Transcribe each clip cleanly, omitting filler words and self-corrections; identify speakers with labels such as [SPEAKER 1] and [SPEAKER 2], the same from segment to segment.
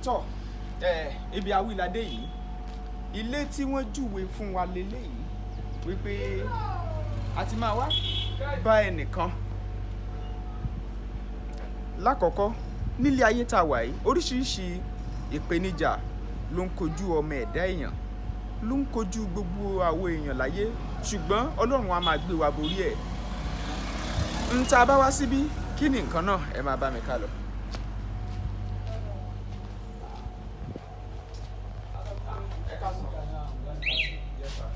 [SPEAKER 1] Tọ́ ẹ, ibi awilade yìí, ilé tí wọ́n júwe fún wa leléyìí wípé a ti máa wá bá ẹnìkan. Lákọ̀ọ́kọ́, nílé ayé tá a wà yìí, oríṣiríṣi ìpèníjà ló ń kojú ọmọ ẹ̀dá èèyàn, ló ń kojú gbogbo àwọn èèyàn láyé, ṣùgbọ́n Ọlọ́run á máa gbé wa borí ẹ̀. Ń tá a bá wá síbí, kí ni nǹkan náà? Ẹ máa bá mi ká lọ. Ẹ káàsán. Yes, sir.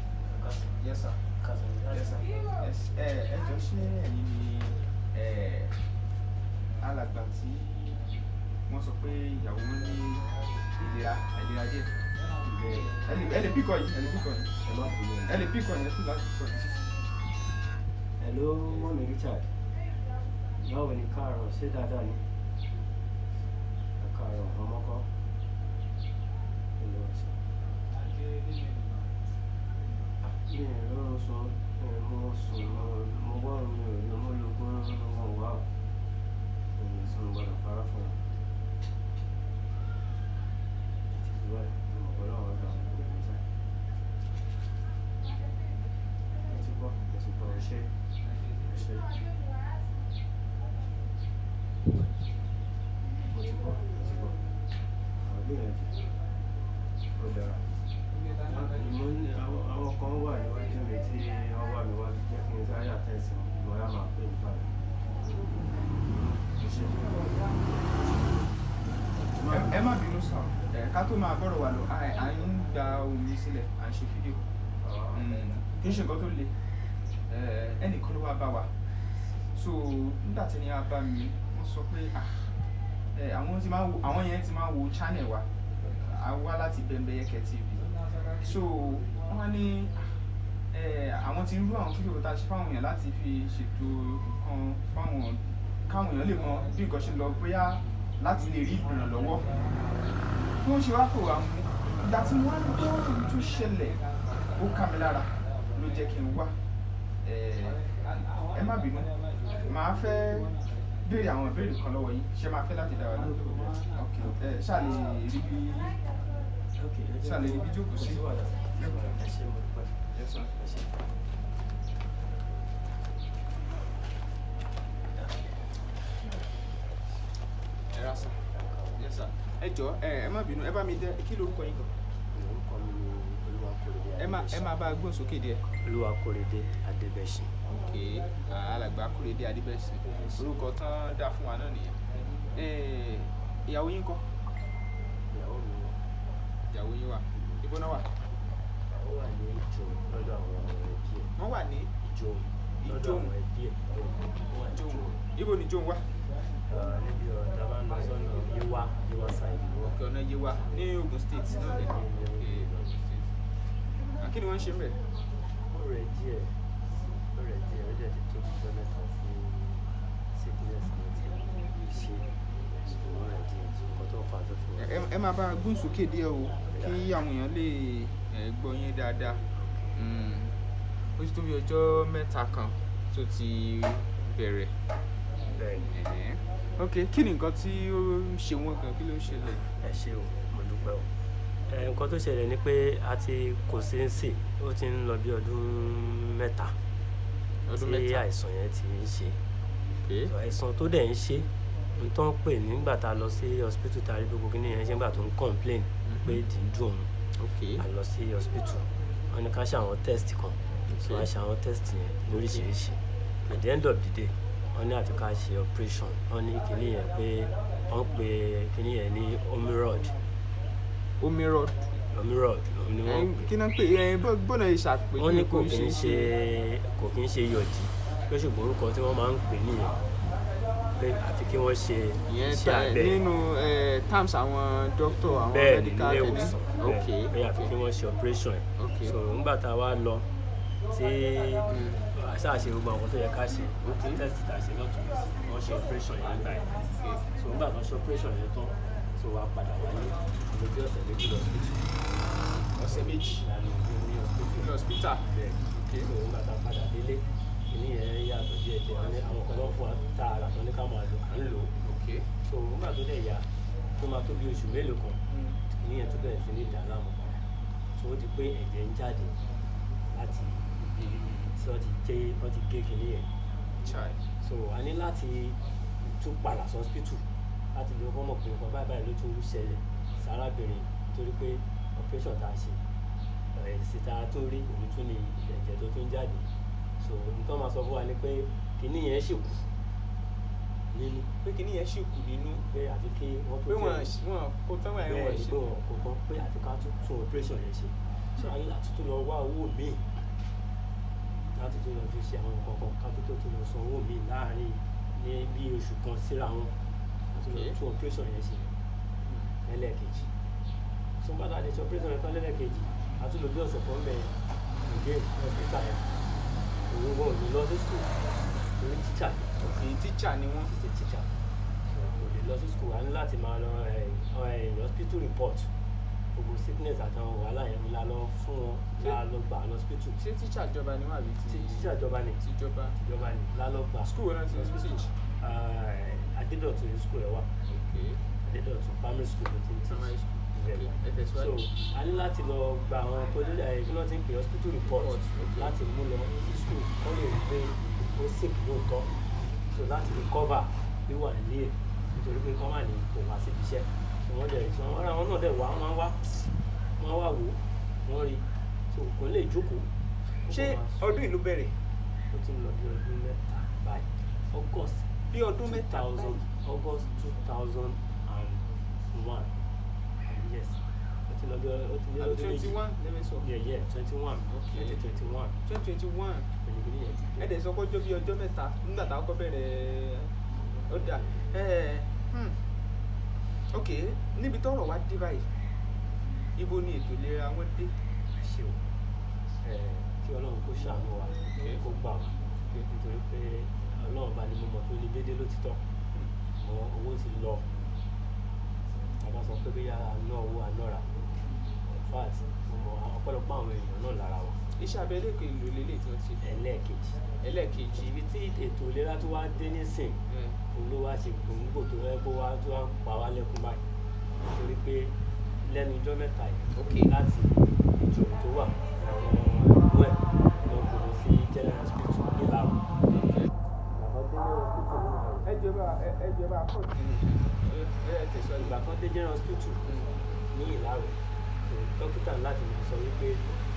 [SPEAKER 1] Yes, sir. Yes, sir. Yes. Ẹ jọ̀ọ́, ṣé ẹ̀yin ni alàgbà tí wọ́n sọ pé ìyàwó wọn ní ìlera àìlera díẹ̀? Ẹ lè píkọ yìí, ẹ lè píkọ yìí.
[SPEAKER 2] Ẹ má bínú.
[SPEAKER 1] Ẹ lè píkọ yìí, ẹ fún láti píkọ yìí.
[SPEAKER 2] Hello, mummy Richard. Báwo ni? Káàárọ̀, ṣé dáadáa ni? Ẹ káàárọ̀, ọmọ kọ́. Hello, sir. Mi ò rọrùn sùn, mo sùn, mo wá oorun, mi ò rí, mo lo oògùn wọn wá o. Mi ò lè sùn, gbọ́dọ̀ parọ́ fún wọn. Títí báyìí, mo mọ̀ pé Ọlọ́run á gbà wọ́n kúrò ní sá. Mo ti gbọ́, mo ti gbọ́, ẹ ṣé, ẹ ṣé. Mo ti gbọ́, mo ti gbọ́. Màá gbìyànjú. Ó dára. Mo ní àwọn kan wà níwájú mi tí wọ́n wà mí wá, jẹ́ kí n sáré attend sí wọn, bóyá máa pè mí padà. Ẹ ṣé.
[SPEAKER 1] Ẹ má bínú sàn, ẹ ká tó máa bọ̀rọ̀ wà lọ, à ń gba ohùn mi sílẹ̀, à ń ṣe fídíò. Kì í ṣe nǹkan tó le. Ẹnìkan ló wá bá wa. So nígbà tí ẹni wá bá mi, wọ́n sọ pé àwọn tí máa ń wo, àwọn yẹn ti máa ń wo channel wa. A wá láti Bembeyeke TV. So wọ́n wá ní àwọn tí ń rú àwọn fídíò tá a ṣe fáwọn èèyàn láti fi ṣètò nǹkan fáwọn, káwọn èèyàn lè mọ bí nǹkan ṣe ń lọ, bóyá láti lè rí ìrànlọ́wọ́. Bí wọ́n ṣe wá pè wá mú, ìgbà tí wọ́n á gbọ́ ohun tó ṣẹlẹ̀, ó ká mi lára, ló jẹ́ kí n wá. Ẹ má bínú, màá fẹ́ béèrè àwọn ìbéèrè kan lọ́wọ́ yín. Ṣé máa fẹ́ láti dá wa lóhùn? Ok, ẹ ṣáà lè rí bí ṣáà lè rí bí jókòó sí.
[SPEAKER 2] Kò sí wàhálà. Ẹ ṣé, mo dúpẹ́.
[SPEAKER 1] Yes, sir.
[SPEAKER 2] Ẹ ṣé.
[SPEAKER 1] Ẹ ra sir. Yes, sir. Ẹ jọ̀ọ́, ẹ má bínú, ẹ bá mi dẹ, kí lorúkọ yín gan?
[SPEAKER 2] Orúkọ mi ni Olúwakóredé
[SPEAKER 1] Ẹ má bá a gbóhùn sókè díẹ̀.
[SPEAKER 2] Olúwakóredé Adébẹ̀ṣin.
[SPEAKER 1] Ok, alàgbà Kóredé Adébẹ̀ṣin. Orúkọ tán dá fún wa náà nìyẹn. Ìyàwó yín ńkọ́?
[SPEAKER 2] Ìyàwó mi wà.
[SPEAKER 1] Ìyàwó yín wà. Ibo náà wà?
[SPEAKER 2] Ó wà ní Ìjòun lọ́dọ̀ àwọn ẹbí ẹ̀.
[SPEAKER 1] Wọ́n wà ní
[SPEAKER 2] Ìjòun lọ́dọ̀
[SPEAKER 1] Ìjòun.
[SPEAKER 2] àwọn ẹbí ẹ̀. Ó wà ní
[SPEAKER 1] Ìjòun.
[SPEAKER 2] Ìjòun.
[SPEAKER 1] Ibo ni Ìjòun wà?
[SPEAKER 2] Níbi ọ̀rọ̀ tá a bá ń lọ sọ́nà Yewa, Yewa side ni wọ́n.
[SPEAKER 1] Òkè ọ̀nà Yewa ní Ogun State náà ni. Ok, Ogun State. Kí ni wọ́n ń ṣe ńbẹ̀?
[SPEAKER 2] Ó rẹ̀ díẹ̀, ó rẹ̀ díẹ̀, ó dẹ̀ ti tó bí ọjọ́ mẹ́ta tí sickness yẹn ti ṣe. So ó rẹ̀ díẹ̀, so nǹkan tó fà á tó fi wá.
[SPEAKER 1] Ẹ máa bá a gbóhùn sókè díẹ̀ o, kí àwọn èèyàn lè gbọ́ yín dáadáa. Ó ti tó bí ọjọ́ mẹ́ta kan tó ti bẹ̀rẹ̀.
[SPEAKER 2] Bẹ́ẹ̀ni.
[SPEAKER 1] Ok, kí ni nǹkan tí ó ń ṣe wọ́n gan? Kí ló ń ṣẹlẹ̀?
[SPEAKER 2] Ẹ ṣé o, mo dúpẹ́ o. Nǹkan tó ṣẹlẹ̀ ni pé a ti kò sí ń sè, ó ti ń lọ bí ọdún mẹ́ta
[SPEAKER 1] Ọdún
[SPEAKER 2] tí
[SPEAKER 1] mẹ́ta.
[SPEAKER 2] àìsàn yẹn ti ń ṣe.
[SPEAKER 1] Ok.
[SPEAKER 2] Àìsàn tó dẹ̀ ń ṣe, n tó ń pè nígbà tá a lọ sí hospital, tá a rí gbogbo kíní yẹn ṣe, nígbà tó ń complain pé ìdí ń dùn òun.
[SPEAKER 1] Ok.
[SPEAKER 2] A lọ sí hospital, wọ́n ní ká ṣe àwọn test kan. So a ṣe àwọn test yẹn lóríṣiríṣi. At the end of the day, wọ́n ní àfi ká ṣe operation. Wọ́n ní kíní yẹn pé wọ́n pe kíní yẹn ní hemorrhoid.
[SPEAKER 1] Hemorrhoid.
[SPEAKER 2] Hemorrhoid, òun ni wọ́n pè.
[SPEAKER 1] Kí náà ń pè é? Bọ́nà ìṣàpèjúwe
[SPEAKER 2] Wọ́n ní kò
[SPEAKER 1] ń
[SPEAKER 2] kí ń ṣe, kò kí ń ṣe yọ̀dí pé, ṣùgbọ́n orúkọ tí wọ́n máa ń pè nìyẹn, pé àfi kí wọ́n ṣe
[SPEAKER 1] Ìyẹn
[SPEAKER 2] iṣẹ́ abẹ.
[SPEAKER 1] nínú terms àwọn doctor, àwọn
[SPEAKER 2] Bẹ́ẹ̀ ni,
[SPEAKER 1] medical
[SPEAKER 2] nílé
[SPEAKER 1] kìíní.
[SPEAKER 2] ìwòsàn.
[SPEAKER 1] Ok.
[SPEAKER 2] Bẹ́ẹ̀, pé àfi kí wọ́n ṣe operation ẹ̀. So nígbà tá a wá lọ tí a ṣáà ṣe gbogbo àwọn tó yẹ ká ṣe, test tá a ṣe lọ́tùn, wọ́n ṣe operation yẹn nígbà yẹn. So nígbà tó ṣe operation yẹn tán, so wá padà wálé, lójú ọ̀sẹ̀ 2 lọ hospital.
[SPEAKER 1] Ọ̀sẹ̀ 2
[SPEAKER 2] ní hospital.
[SPEAKER 1] Ní hospital.
[SPEAKER 2] Bẹ́ẹ̀. So nígbà tá a padà délé, kìíní yẹn yàtọ̀ díẹ̀ díẹ̀. Wọ́n ní àwọn kan ló fún wa tá a rà tán ní ká máa lò, à ń lò ó.
[SPEAKER 1] Ok.
[SPEAKER 2] So nígbà tó dẹ̀ yá, Tó máa tó bí oṣù mélòó kan, kìnìún yẹn tó bẹ̀rẹ̀ sí ní dà láàmú padà. So ó di pé ẹ̀jẹ̀ ń jáde láti ibi tí wọ́n ti gé kìnìún yẹn.
[SPEAKER 1] Chai.
[SPEAKER 2] So a ní láti tún padà sí hospital láti lè kọ́ mọ̀ pé nǹkan báyìí báyìí ló tún ṣẹlẹ̀ sárábìnrin, nítorí pé operation tá a ṣe, èsì tá a tún rí òun tún ní ẹ̀jẹ̀ tó tún jáde. So nǹkan máa sọ fún wa ni pé kinní yẹn ṣì kù nínú.
[SPEAKER 1] Pé kinní yẹn ṣì kù nínú.
[SPEAKER 2] Pé àfi kí wọ́n tó
[SPEAKER 1] Pé wọ́n kó tán wà,
[SPEAKER 2] bẹ́ẹ̀
[SPEAKER 1] wọ́n
[SPEAKER 2] ni
[SPEAKER 1] ṣe.
[SPEAKER 2] Pé wọn kò kọ́ pé àfi ká tún tún operation yẹn ṣe. So a ní láti tún lọ wá owó míì láti tún lọ fi ṣe àwọn nǹkan kan, ká tó tún lọ san owó míì láàrin ní bí oṣù kan síra wọn láti lọ tún operation yẹn ṣe lẹ́lẹ́kejì. So bá dáa lè ṣe operation yẹn tán lẹ́lẹ́kejì, a tún lò bí ọ̀sẹ̀ kan bẹ̀ again hospital yẹn. Òun gan ò ní lọ sí school torí teacher ni.
[SPEAKER 1] Ok, teacher ni wọ́n.
[SPEAKER 2] She's a teacher, so kò lè lọ sí school. A ní láti máa lọ hospital report gbogbo sickness àtàwọn wàhálà yẹn la lọ fún wọn, la lọ gbà lọ hospital.
[SPEAKER 1] Ṣé teacher ìjọba ni wọ́n àbí ti?
[SPEAKER 2] Teacher ìjọba ni.
[SPEAKER 1] Tìjọba.
[SPEAKER 2] Ìjọba ni, la lọ gbà.
[SPEAKER 1] School wo náà ti teach?
[SPEAKER 2] Adédọ̀tun ní school ẹ̀ wà. Adédọ̀tun Primary School ló ti ń teach.
[SPEAKER 1] Primary school.
[SPEAKER 2] Bẹ́ẹ̀.
[SPEAKER 1] Ẹ tẹ̀síwájú.
[SPEAKER 2] So a ní láti lọ gba àwọn police kí ló ti ń pè, hospital report,
[SPEAKER 1] Report, okay.
[SPEAKER 2] láti mú lọ sí school kó lè rí pé ó sick lóòótọ́, so láti fi cover wíwà nílé ẹ̀, nítorí pé kọ́ máa ní kò wá síbi iṣẹ́. So wọ́n dẹ̀ sọ wọ́n ra wọn náà dẹ̀ wá, wọ́n wá, wọ́n wá wò ó, wọ́n rí, so kò lè jókòó. Ó
[SPEAKER 1] Ṣé
[SPEAKER 2] kàn máa sùn.
[SPEAKER 1] ọdún yìí ló bẹ̀rẹ̀?
[SPEAKER 2] Ó ti ń lọ bí ọdún 3 báyìí, August
[SPEAKER 1] Bí ọdún 3
[SPEAKER 2] 2000, August 2001, yes. Ó ti lọ bí ó ti lé
[SPEAKER 1] Àbí
[SPEAKER 2] ọdún
[SPEAKER 1] twenty
[SPEAKER 2] 2.
[SPEAKER 1] one lẹ́mẹ̀ sọ.
[SPEAKER 2] Yeah, 21. 2021.
[SPEAKER 1] 2021.
[SPEAKER 2] Pẹ̀lú yẹn ti
[SPEAKER 1] Ẹ
[SPEAKER 2] tó.
[SPEAKER 1] dẹ̀ sọ pé ọjọ́ bí ọjọ́ 3 nígbà tá a kọ́kọ́ bẹ̀rẹ̀. Ó dà ẹ. Ok, níbi tọ́rọ̀ wá dé báyìí, ibo ni ètò ìlera wọn dé?
[SPEAKER 2] Ẹ ṣé o. Ẹ kí Ọlọ́run kó ṣàánú wa, kó gbà wá, nítorí pé Ọlọ́run bá ní mímọ̀ tó ní déédéé lótìtọ́ mọ. Owó ti lọ. Bàbá sọ pé bóyá a ná owó anára. In fact, mo mọ ọ̀pọ̀lọpọ̀ àwọn èèyàn náà lára wa.
[SPEAKER 1] Iṣẹ́ abẹ lẹ́kọ̀ọ́ ìlú lélẹ̀ tí wọ́n ti ṣe?
[SPEAKER 2] Ẹlẹ́ẹ̀kejì.
[SPEAKER 1] Ẹlẹ́ẹ̀kejì.
[SPEAKER 2] Ibi tí ètò ìlera tó wá dé nísìn, òun ló wá ṣe gbòǹgbò tó rẹ́ kó wá tó wá ń pa wá lẹ́kún báyìí, nítorí pé lẹ́nu ijọ́ 3 yìí, láti ìjòkó tó wà, àwọn ẹ̀gbọ́n ẹ̀ lọ gbòòrò sí general hospital nílàró. Ìgbà kan dé general hospital nílàró.
[SPEAKER 1] Ẹ jọba pọ̀ sí ẹ, ẹ tẹ̀síwájú.
[SPEAKER 2] Ìgbà kan dé general hospital ní Ìlárò, so dókítà láti máa sọ wípé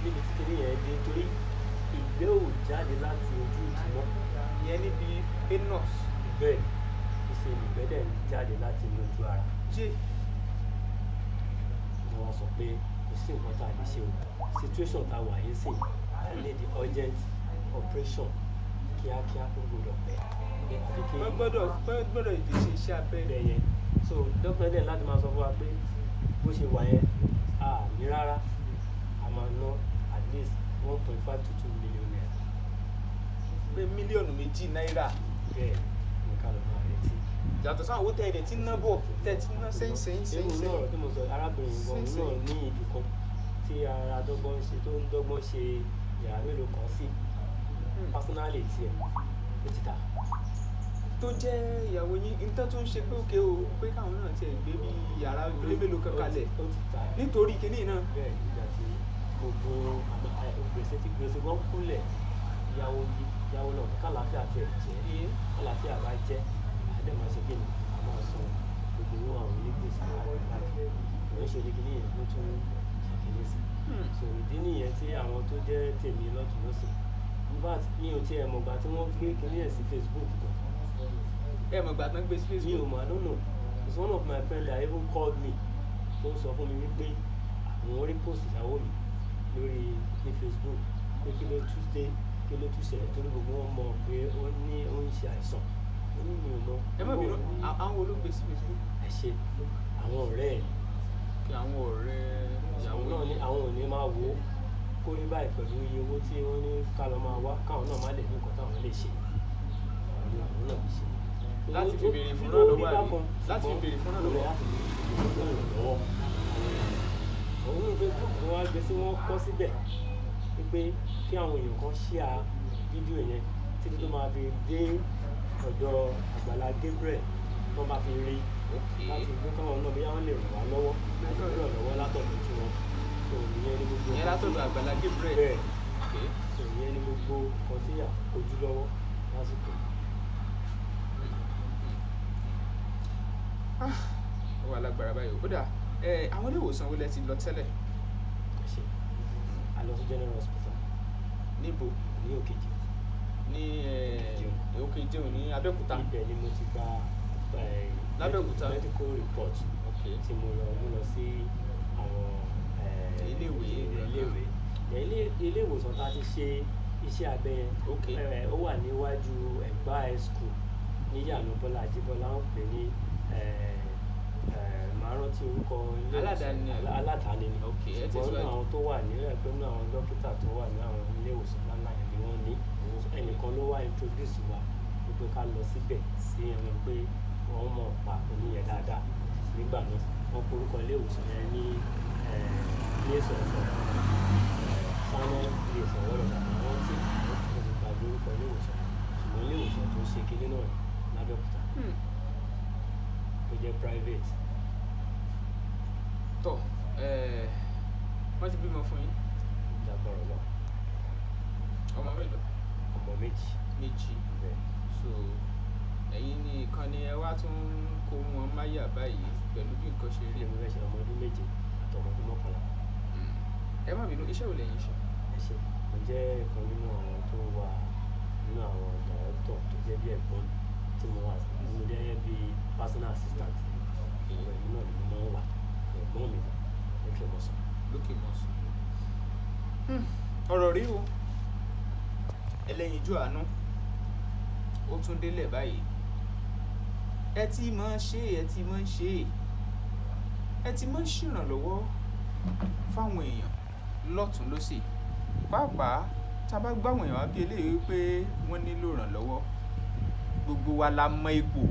[SPEAKER 2] níbi tí kinní yẹn dé, torí ìgbẹ́ ò jáde láti ojú ìdí mọ́.
[SPEAKER 1] Ìyẹn níbi anus?
[SPEAKER 2] Bẹ́ẹ̀ ni, ṣe ìgbẹ́ dẹ̀ ń jáde láti inú ojú ara.
[SPEAKER 1] Ṣé
[SPEAKER 2] Ni wọ́n sọ pé kò sí nǹkan tá a lè ṣe o, situation tá a wà yìí sìn, I need the urgent operation kíákíá, kó gbọdọ̀ pẹ́ àfi kí
[SPEAKER 1] Wọ́n gbọ́dọ̀ tètè ṣe iṣẹ́ abẹ.
[SPEAKER 2] Bẹ́ẹ̀ yẹn. So doctor dẹ̀ láti máa sọ fún wa pé bó ṣe wà yẹn, a ní rárá, a máa ná at least 1.5 to 2 million naira.
[SPEAKER 1] Pé 2 mílíọ̀nù náírà.
[SPEAKER 2] Bẹ́ẹ̀ ni, ká lọ máa retí.
[SPEAKER 1] Yàtọ̀ sáwọn owó tẹ̀ ẹ̀ tí ń ná bọ̀, tẹ̀ tí ń ná sẹ́yìn sẹ́yìn sẹ́yìn
[SPEAKER 2] Ewu náà
[SPEAKER 1] sẹ́yìn.
[SPEAKER 2] tí mo sọ, arábìnrin gan, òun náà ní ibì kan tí ara dọ́gbọ́n ṣe, tó ń dọ́gbọ́n ṣe yàrá mélòó kan sí personally tiẹ̀, ó ti tà.
[SPEAKER 1] Tó jẹ́ ìyàwó yín, nǹkan tó ń ṣe pé òkè o, pé káwọn náà tiẹ̀ gbé bí yàrá ilé mélòó kan kalẹ̀
[SPEAKER 2] Ó ti tà.
[SPEAKER 1] nítorí kinní náà.
[SPEAKER 2] Bẹ́ẹ̀, nígbà tí gbogbo gbèsè tí gbèsè wọn kúnlẹ̀, ìyàwó yìí, ìyàwó náà, kálàáfíà tiẹ̀ jẹ́, kálàáfíà bá jẹ́ àdèmọ̀ ṣe kí ni a máa san gbogbo owó àwọn onígbèsè káàkiri. Kò ń ṣe ní kinní yẹn ló tún ṣe kinní sí. So ìdí nìyẹn tí àwọn tó jẹ́ tèmi lọ́tùn lọ́sìn. In fact, mi ò tiẹ̀ mọ̀gbà tí wọ́n gbé kinní ẹ̀ sí Facebook gan.
[SPEAKER 1] Ẹ mọ̀ gbà tán gbé sí
[SPEAKER 2] Mi ò
[SPEAKER 1] Facebook?
[SPEAKER 2] mọ̀, I don't know. It's one of my friends that even called me tó ń sọ fún mi wípé àwọn rí post ìyàwó mi lórí ní Facebook, pé kí ló tún dé, kí ló tún ṣẹlẹ̀, torí gbogbo wọn mọ̀ pé ó ní ó ń ṣe àìsàn. Ó ní mi ò mọ̀.
[SPEAKER 1] Ẹ má bínú, àwọn wo ló gbé sí Facebook?
[SPEAKER 2] Ẹ ṣe, àwọn ọ̀rẹ́ ẹ̀.
[SPEAKER 1] Kí àwọn ọ̀rẹ́ ìyàwó
[SPEAKER 2] Àwọn náà ní àwọn ò ní máa wò ó kó rí báyìí pẹ̀lú iye owó tí wọ́n ní ká lọ máa wá, káwọn náà má lè ní nǹkan táwọn lè ṣe. Àwọn àwọn náà fi ṣe.
[SPEAKER 1] Láti fi béèrè fún
[SPEAKER 2] Ó rí
[SPEAKER 1] ìrànlọ́wọ́, àbí?
[SPEAKER 2] bákan,
[SPEAKER 1] Láti fi
[SPEAKER 2] ṣùgbọ́n
[SPEAKER 1] béèrè fún ìrànlọ́wọ́.
[SPEAKER 2] láti fi béèrè fún ìrànlọ́wọ́. Àwọn oní Facebook ni wọ́n á gbé sí, wọ́n kọ́ síbẹ̀ wípé kí àwọn èèyàn kan share fídíò yẹn títí tó máa fi dé ọ̀dọ̀ Àgbàlá Gabriel, tó máa fi rí Láti gbé káwọn náà bóyá wọ́n lè ràn wá lọ́wọ́ láti ràn lọ́wọ́ látọ̀dọ̀ tí wọn. So ìyẹn ní gbogbo
[SPEAKER 1] Ìyẹn
[SPEAKER 2] nǹkan
[SPEAKER 1] látọ̀dọ̀ Àgbàlá Gabriel.
[SPEAKER 2] Bẹ́ẹ̀.
[SPEAKER 1] Ok.
[SPEAKER 2] So ìyẹn ní gbogbo nǹkan tí à ń kojú lọ́wọ́ lásìkò yìí.
[SPEAKER 1] Ah, ó wà lágbára báyìí. Ó dà, ẹ àwọn ilé ìwòsàn wo lẹ ti lọ tẹ́lẹ̀?
[SPEAKER 2] Ẹ ṣé. A lọ sí General Hospital.
[SPEAKER 1] Níbo?
[SPEAKER 2] Ní Òkèjì.
[SPEAKER 1] Ní Òkè Ìjẹun ní Abẹ́òkúta.
[SPEAKER 2] Ibẹ̀ ni mo ti gba
[SPEAKER 1] Lábẹ́òkúta.
[SPEAKER 2] medical report tí mo lọ mú lọ sí àwọn
[SPEAKER 1] Iléèwé.
[SPEAKER 2] iléèwé. Ilé ìwòsàn tá a ti ṣe iṣẹ́ abẹ yẹn, ó wà níwájú Ẹ̀gbá High School ní Yànà Bọ́lá Ajíbọ́lá, wọ́n pè ní màá rántí orúkọ ilé ìwòsàn.
[SPEAKER 1] Aládàáni ni.
[SPEAKER 2] Aládàáni ni.
[SPEAKER 1] Ok, ẹ
[SPEAKER 2] Ṣùgbọ́n nínú
[SPEAKER 1] tẹ̀síwájú.
[SPEAKER 2] àwọn tó wà nílẹ̀ pé nínú àwọn dókítà tó wà ní àwọn ilé ìwòsàn ńláńlá yẹn ni wọ́n ní. Ẹnìkan ló wá introduce wa wípé ká lọ síbẹ̀ sí ẹran pé wọ́n mọ̀ pa oníyẹn dáadáa. Nígbà náà wọ́n porúkọ ilé ìwòsàn yẹn ní ní ìsọ̀ọ̀sọ̀ Samuel ilé ìwòsàn wọ́n lọ́dà àwọn tí wọ́n ti gbàgbé orúkọ ilé ìwòsàn, ṣùgbọ́n ilé ìwòsàn tó ń ṣe kinní náà l'Abẹ́òkúta tó jẹ́ private.
[SPEAKER 1] Tọ́ wọ́n ti bímọ fún yín?
[SPEAKER 2] Lágbára Ọlọ́run.
[SPEAKER 1] Ọmọ mélòó?
[SPEAKER 2] Ọmọ méjì.
[SPEAKER 1] Méjì.
[SPEAKER 2] Bẹ́ẹ̀.
[SPEAKER 1] So ẹ̀yin ni ìkànnì ẹ wá tún kó wọn máyà báyìí pẹ̀lú bí nǹkan ṣe rí.
[SPEAKER 2] Ilé mi fẹ́ ṣe ọmọ ọdún 7 àti ọmọ ọdún 11.
[SPEAKER 1] Ẹ má bínú, iṣẹ́ wo lẹ̀yin ṣe?
[SPEAKER 2] Ẹ ṣé, mo jẹ́ ìkan nínú àwọn tó wà nínú àwọn director tó jẹ́ bí ẹ̀gbọ́n mi tí mo wà, mo jẹ́ bí personal assistant. Ìwọ èmi náà ni mo máa ń wà, ẹ̀gbọ́n mi lókè mọ̀sán.
[SPEAKER 1] Lókè mọ̀sán. Ọ̀rọ̀ rí o, ẹlẹ́yinjú àánú, ó tún délẹ̀ báyìí. Ẹ ti máa ṣe, ẹ ti máa ṣe, ẹ ti máa ṣèrànlọ́wọ́ fáwọn èèyàn lọ́tùn lósì. Pàápàá tá a bá gbọ́ àwọn èèyàn wá bí eléyìí wípé wọ́n nílò ìrànlọ́wọ́, gbogbo wa la mọ ipò,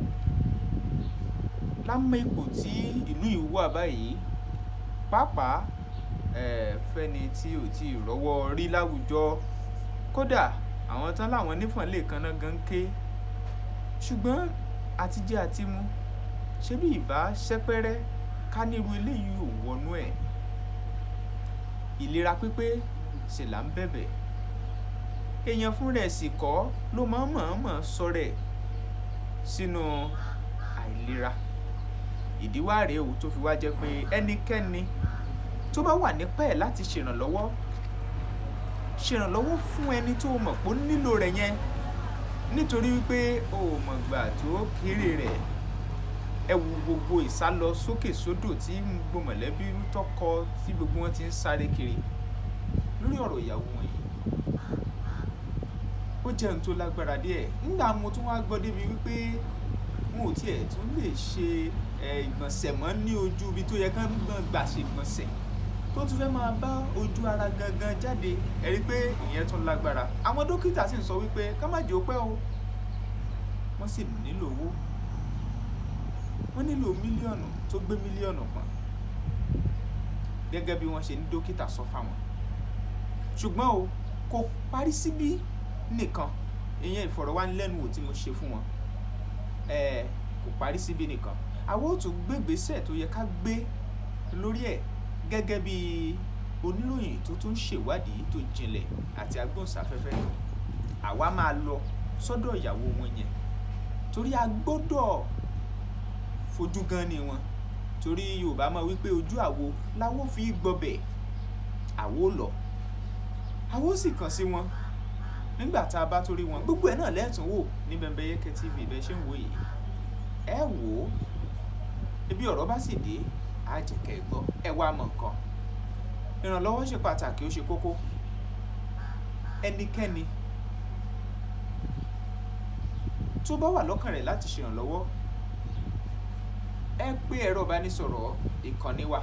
[SPEAKER 1] la mọ ipò tí ìlú yìí wà báyìí. Pàápàá fẹ́ni tí ò tí ì rọ́wọ́ rí láwùjọ, kódà àwọn tán láwọn nífọ̀n lè kanná gan ké. Ṣùgbọ́n àtijẹ àti mu, ṣé bí ìbá ṣẹ́pẹ́rẹ́ ká nírú eléyìí ò wọnú ẹ̀. Ìlera pípé ṣe là ń bẹ̀bẹ̀. Èèyàn fún rẹ̀ sì kọ́ ló máa ń mọ̀ọ́mọ̀ sọ rẹ̀ sínú àìlera. Ìdí wá rèé o tó fi wá jẹ́ pé ẹnikẹ́ni tó bá wà nípa ẹ̀ láti ṣèrànlọ́wọ́, ṣèrànlọ́wọ́ fún ẹni tó mọ̀ pé ó nílò rẹ̀ yẹn, nítorí wípé o ò mọ̀ gbà tó kéré rẹ̀. Ẹ wo gbogbo ìsálọ sókè sódò tí gbogbo mọ̀lẹ́bí tọkọ tí gbogbo wọn ti ń sáré kiri lórí ọ̀rọ̀ ìyàwó wọn yìí. Ó jẹ́ ohun tó lágbára díẹ̀. Nígbà mo tún wá gbọ́ débi wípé wọn ò tiẹ̀ tún lè ṣe ìgbọ̀nsẹ̀ mọ́ ní ojú ibi tó yẹ kán gbà ṣe ìgbọ̀nsẹ̀, tó tún fẹ́ máa bá ojú ara gangan jáde. Ẹ rí i pé ìyẹn tún lágbára. Àwọn dókítà sì ń sọ wípé ká má jẹ́ ó pẹ́ o, wọ́n sì nílò owó. Wọ́n nílò mílíọ̀nù tó gbé mílíọ̀nù pọ̀n, gẹ́gẹ́ bí wọ́n ṣe ní dókítà sọ fáwọn. Ṣùgbọ́n o kò parí síbí nìkan, ìyẹn ìfọ̀rọ̀wánilẹ́nuwò tí mo ṣe fún wọn. Kò parí síbí nìkan. Àwa ó tún gbé ìgbésẹ̀ tó yẹ ká gbé lórí ẹ̀ gẹ́gẹ́ bí oníròyìn tó tún ṣèwádìí tó jinlẹ̀ àti agbóhùnsáfẹ́fẹ́. Àwa máa lọ sọ́dọ̀ ìyàwó wọn yẹn, torí a gbọ́dọ̀ fojú gan ni wọn. Torí Yorùbá máa wí pé ojú àwo láwo fi gbọbẹ̀, àwo lọ. Àwo sì kàn sí wọn nígbà tá a bá torí wọn. Gbogbo ẹ̀ náà lẹ́ẹ̀tún wò ní Bembeyeke TV bẹ́ẹ̀ ṣe ń wò yìí. Ẹ wò ó, ibi ọ̀rọ̀ bá sì dé, á jẹ́ kẹ́ ẹ gbọ́, ẹ wá mọ̀ nǹkan. Ìrànlọ́wọ́ ṣe pàtàkì, ó ṣe kókó. Ẹnikẹ́ni tó bá wà lọ́kàn rẹ̀ láti ṣèrànlọ́wọ́, ẹ pé ẹ̀rọ ìbánisọ̀rọ̀ ìkànnì wa.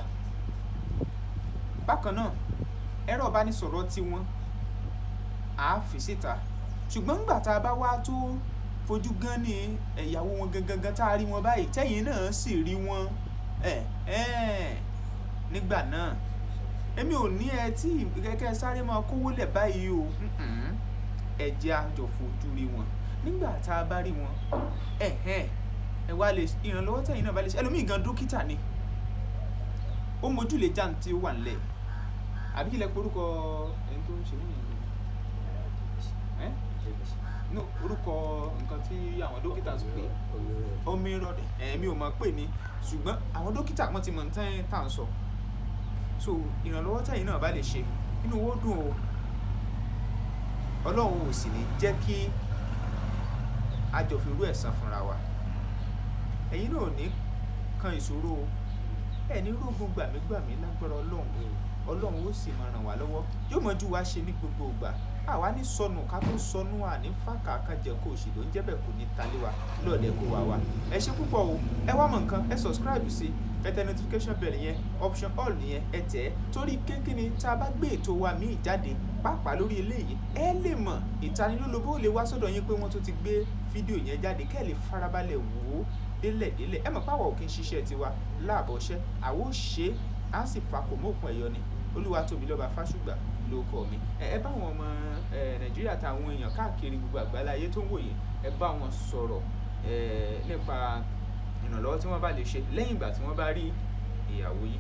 [SPEAKER 1] Bákan náà, ẹ̀rọ ìbánisọ̀rọ̀ tiwọn á fi síta. Ṣùgbọ́n nígbà tá a bá wá tó fojú gan ní ìyàwó wọn gangan tá a rí wọn báyìí, tẹ́yìn náà sì rí wọn, nígbà náà èmi ò ní ẹ tí kẹ́kẹ́ sáré máa kówó lẹ̀ báyìí o. Ẹ jẹ́ a jọ fojú rí wọn. Nígbà tá a bá rí wọn, Ẹ wá lè ìrànlọ́wọ́ tẹ̀yin náà bá lè ṣe. Ẹlòmíì gan dókítà ni, ó mojú lè já tí ó wà nílẹ̀. Àbí kí lẹ pe orúkọ ẹni tó ń ṣe nìyẹn? Ẹ́ no, orúkọ nǹkan tí àwọn dókítà sọ pé omi rọdẹ, ẹ̀mí ò mọ̀ pé ní, ṣùgbọ́n àwọn dókítà wọ́n ti mọ̀ ní tá à ń sọ. So ìrànlọ́wọ́ tẹ̀yin náà bá lè ṣe, inú owó dùn o. Ọlọ́run ò sì ní jẹ́ kí a jọ fi irú ẹ̀ san fúnra wa. Ẹ̀yin náà ò ní kan ìṣòro o, ẹ̀ ní rógun gbàmígbàmí lágbára Ọlọ́run. Ọlọ́run ó sì máa ràn wá lọ́wọ́, yóò mọ̀ ju wa ṣe ní gbogbo ìgbà. Àwa ní sọnù ká tó sọnù, àní fàkà kan jẹ kó òṣì ló ń jẹ́ bẹ́ẹ̀, kò ní talé wa lọ́ọ̀dẹ̀ kó wa wá. Ẹ ṣe púpọ̀ o. Ẹ wá mọ̀ nǹkan, ẹ subscribe sí, ẹ tẹ notification bell yẹn, option all yẹn ẹ tẹ̀ ẹ́, torí kékeré tá a bá gbé ètò wa míì jáde, pàápàá lórí eléyìí, ẹ lè mọ̀. Ìtanilólobó lè wá sọ́dọ̀ yín pé wọ́n tún ti gbé fídíò yẹn jáde, kẹ́ ẹ lè farabalẹ̀ wò ó délẹ̀délẹ̀. Ẹ mọ̀ pé àwa ò kí ń ṣiṣẹ́ tiwa láàbọ̀ ṣẹ́, àwa ò ṣe é, á sì fa kò mọ́ òkun ẹ̀yọ ni. Olúwatóbilọ́ba Fásùgbà ló kọ mi. Ẹ bá àwọn ọmọ Nàìjíríà àtàwọn èèyàn káàkiri gbogbo àgbáláyé tó ń wò yìí, ẹ bá wọn sọ̀rọ̀ nípa ìrànlọ́wọ́ tí wọ́n bá lè ṣe lẹ́yìn ìgbà tí wọ́n bá rí ìyàwó yìí.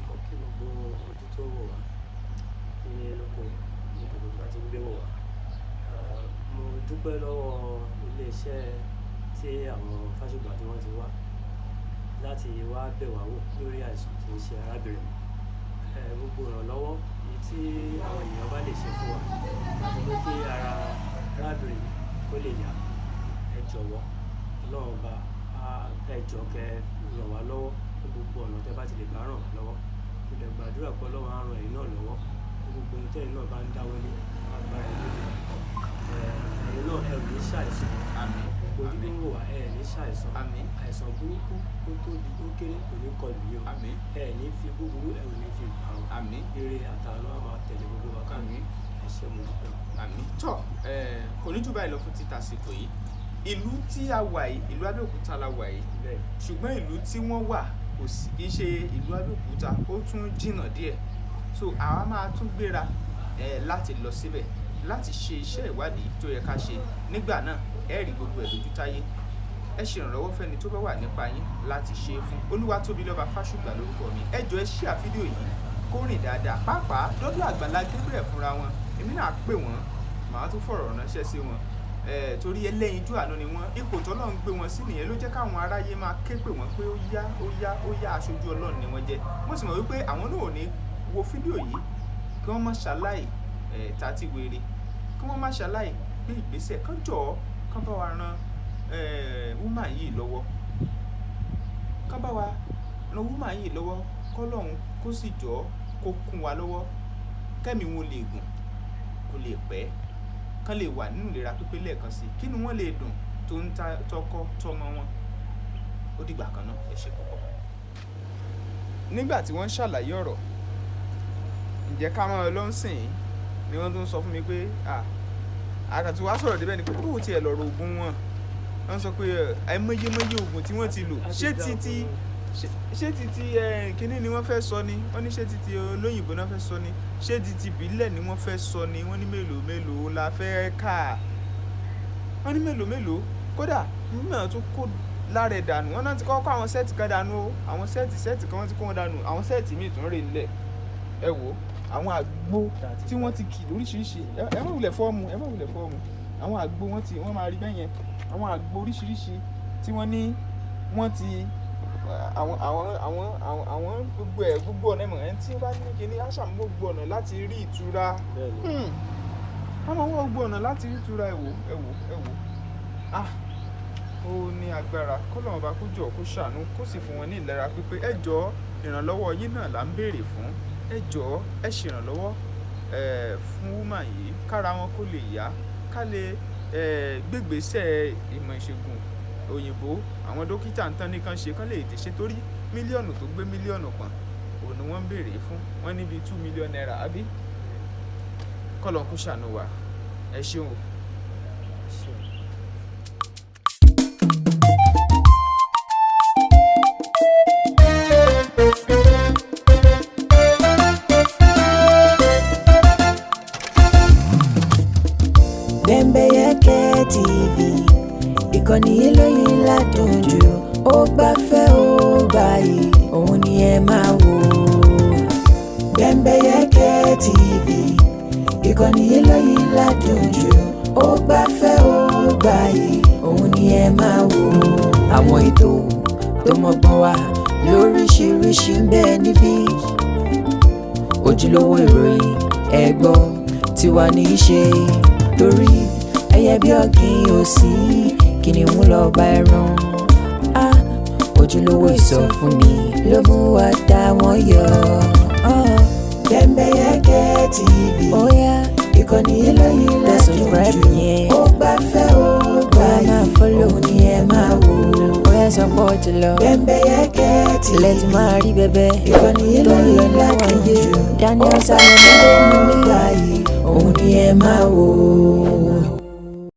[SPEAKER 2] Mo kí gbogbo ojú tó wò wá nílé lóko ní gbogbo ìgbà tí ń gbé wò wá. Mo dúpẹ́ lọ́wọ́ iléeṣẹ́ tí àwọn Fásùgbà tí wọ́n ti wá láti wá bẹ̀ wá wò lórí àìsàn tí ń ṣe arábìnrin mi. Gbogbo ìrànlọ́wọ́ èyí tí àwọn ènìyàn bá lè ṣe fún wa láti mú kí ara arábìnrin yìí kó lè yá, ẹ jọ̀wọ́, Ọlọ́run ọba, ẹ jọ̀ọ́ kẹ́ ràn wá lọ́wọ́ ní gbogbo ọ̀nà tẹ́ bá ti lè bá ràn wá lọ́wọ́. Mo dẹ̀ gbàdúrà pé Ọlọ́run á ran ẹ̀yin náà lọ́wọ́ ní gbogbo ohun tí ẹ̀yin náà bá ń dáwọ́lé, agbára Elédùà. Ẹ̀yin náà ẹ ò ní ṣàìsàn.
[SPEAKER 1] Àmín.
[SPEAKER 2] Gbogbo ojú tó ń wò wá, ẹ ò ní ṣàìsàn.
[SPEAKER 1] Àmín.
[SPEAKER 2] Àìsàn burúkú ó tóbi ó kéré kò ní kọlù yín o.
[SPEAKER 1] Àmín.
[SPEAKER 2] Ẹ ní fi búburú, ẹ ò ní fi gbà o.
[SPEAKER 1] Àmín.
[SPEAKER 2] Ire àtàánú á máa tẹ̀lé gbogbo wa káàkiri.
[SPEAKER 1] Àmín.
[SPEAKER 2] Ẹ ṣé, mo dúpẹ́ o.
[SPEAKER 1] Àmín. Tọ́ ẹ kò ní jù báyìí lọ fún títà àsìkò yìí. Ìlú tí a wà yìí, ìlú Abẹ́òkúta la wà yìí, ṣùgbọ́n ìlú tí wọ́n wà kò sí, kì í ṣe ìlú Abẹ́òkúta, ó tún jìnnà díẹ̀. So àwa máa tún gbéra láti lọ síbẹ̀ láti ṣe iṣẹ́ ìwádìí tó yẹ ká ṣe. Nígbà náà ẹ rí gbogbo ẹ̀ lójú táyé. Ẹ ṣe ìrànlọ́wọ́ fẹ́ni tó bá wà nípa yín láti ṣe é fún. Olúwatóbilọ́ba Fásùgbà lórúkọ mi. Ẹ jọ̀ọ́, ẹ share fídíò yìí kó rìn dáadáa, pàápàá dọ́dọ̀ Àgbàlá Gabriel fúnra wọn. Èmi náà pè wọ́n, màá tún fọ̀rọ̀ ránṣẹ́ sí wọn, torí ẹlẹ́yinjú àánú ni wọ́n. Ipò tọ́lọ́run gbé wọn sí nìyẹn ló jẹ́ káwọn aráyé máa ké pè wọ́n pé ó yá, ó yá, ó yá, aṣojú Ọlọ́run ni wọ́n jẹ́. Mo sì mọ̀ wípé àwọn náà ò ní wo fídíò yìí kí wọ́n má ṣaláì tàtí wéré, kí wọ́n má ṣaláì gbé ìgbésẹ̀ kán jọ̀ọ́, kán bá wa ran woman yìí lọ́wọ́, kán bá wa ran woman yìí lọ́wọ́, kọ́lọ́run kó sì jọ̀ọ́ kó kún wa lọ́wọ́, kẹ́mi wọn lè gùn, kó lè pẹ́, kán lè wà nínú ìlera pípé lẹ́ẹ̀kan sí, kínú wọn lè dùn tó ń ta tọkọ tọmọ wọn. Ó dìgbà kan náà, ẹ ṣé púpọ̀. Nígbà tí wọ́n ń ṣàlàyé ọ̀rọ̀, ǹjẹ́ ká máa lọ ń sìn ni wọ́n tún sọ fún mi pé àkàtúntò wa sọ̀rọ̀ débẹ̀ ni pé kó tiẹ̀ lọ̀rọ̀ oògùn wọn. Wọ́n sọ pé àìmọye-mọye oògùn tí wọ́n ti lò, ṣé titi kínní ni wọ́n fẹ́ sọ ni? Wọ́n ní ṣé titi olóyìnbó náà fẹ́ sọ ni? Ṣé titi ìbílẹ̀ ni wọ́n fẹ́ sọ ni? Wọ́n ní mélòó mélòó la fẹ́ kà? Wọ́n ní mélòó mélòó. Kódà mímọ̀ tún kó lára ẹ̀ dànù. Wọ́n náà ti kọ́kọ́ àwọn set kan dànù o. Àwọn set set kan wọ́n ti kó wọn dànù. Àwọn set míì tún rè nílẹ̀. Ẹ wò ó, àwọn àgbo tí wọ́n ti kì lóríṣiríṣi. Ẹ má wulẹ̀ fọ́ọ̀mù, ẹ má wulẹ̀ fọ́ọ̀mù. Àwọn àgbo wọ́n ti, wọ́n máa rí bẹ́yẹn. Àwọn àgbo oríṣiríṣi tí wọ́n ní wọ́n ti àwọn gbogbo ẹ̀, gbogbo ọ̀nà ẹ̀mọ̀ ẹni tí ó bá ní kíní á ṣàmú gbogbo ọ̀nà láti rí ìtura. Wọ́n máa ń wá gbogbo ọ̀nà láti rí ìtura. Ẹ wò, ẹ wò, ẹ wò. Ah! Ó ní agbára. Kọ́lọ́run ọba kó jọ̀ọ́ kó ṣàánú, kó sì fún wọn ní ìlera pípé. Ẹ jọ̀ọ́, ìrànlọ́wọ́ yín náà là ń béèrè fún. Ẹ jọ̀ọ́, ẹ ṣe ìrànlọ́wọ́ fún woman yìí kára wọn kó lè yá, ká lè gbégbèsè ìmọ̀ ìṣègùn òyìnbó, àwọn dókítà ń tán ní kán ṣe, kán lè tètè ṣe, torí mílíọ̀nù tó gbé mílíọ̀nù pọ̀n òun ni wọ́n ń béèrè fún. Wọ́n ní bí ₦2 million, àbí? Kọ́lọ́run kó ṣàánú wa. Ẹ ṣeun o.
[SPEAKER 2] Ẹ ṣeun.
[SPEAKER 3] Bembeyeke TV, ìkànnì eléyìí ládùn jù. Ó gbafẹ́, ó gbààyè, òun ni ẹ máa wò. Bembeyeke TV, ìkànnì eléyìí ládùn jù. Ó gbafẹ́, ó gbààyè, òun ni ẹ máa wò. Àwọn ètò tó mọ́gbọ́n wá lóríṣiríṣi ń bẹ níbí. Ojúlówó ìròyìn ẹ̀gbọ́ tiwa ní í ṣe, torí ẹyẹ bí ọ̀gìn ò sí, kìnìún lọ bá ẹran. Á ojúlówó ìsọfúnni ló mú wa dá wọn yọ. Bembeyeke TV, ìkànnì eléyìí ládùn jù. Ó gbafẹ́, ó gbààyè, òun ni ẹ máa wò.
[SPEAKER 4] Bóyá sọ pé ó ti lọ.
[SPEAKER 3] Bembeyeke TV,
[SPEAKER 4] Ilẹ̀ ti máa rí bẹ́bẹ́
[SPEAKER 3] ìkànnì
[SPEAKER 4] tó ń lọ
[SPEAKER 3] eléyìí
[SPEAKER 4] níwọ̀n
[SPEAKER 3] ládùn
[SPEAKER 4] yé.
[SPEAKER 3] jù.
[SPEAKER 4] Daniel
[SPEAKER 3] Ó
[SPEAKER 4] Salomon
[SPEAKER 3] gbafẹ́,
[SPEAKER 4] ló
[SPEAKER 3] ó
[SPEAKER 4] ní.
[SPEAKER 3] gbààyè, òun ni ẹ máa wò.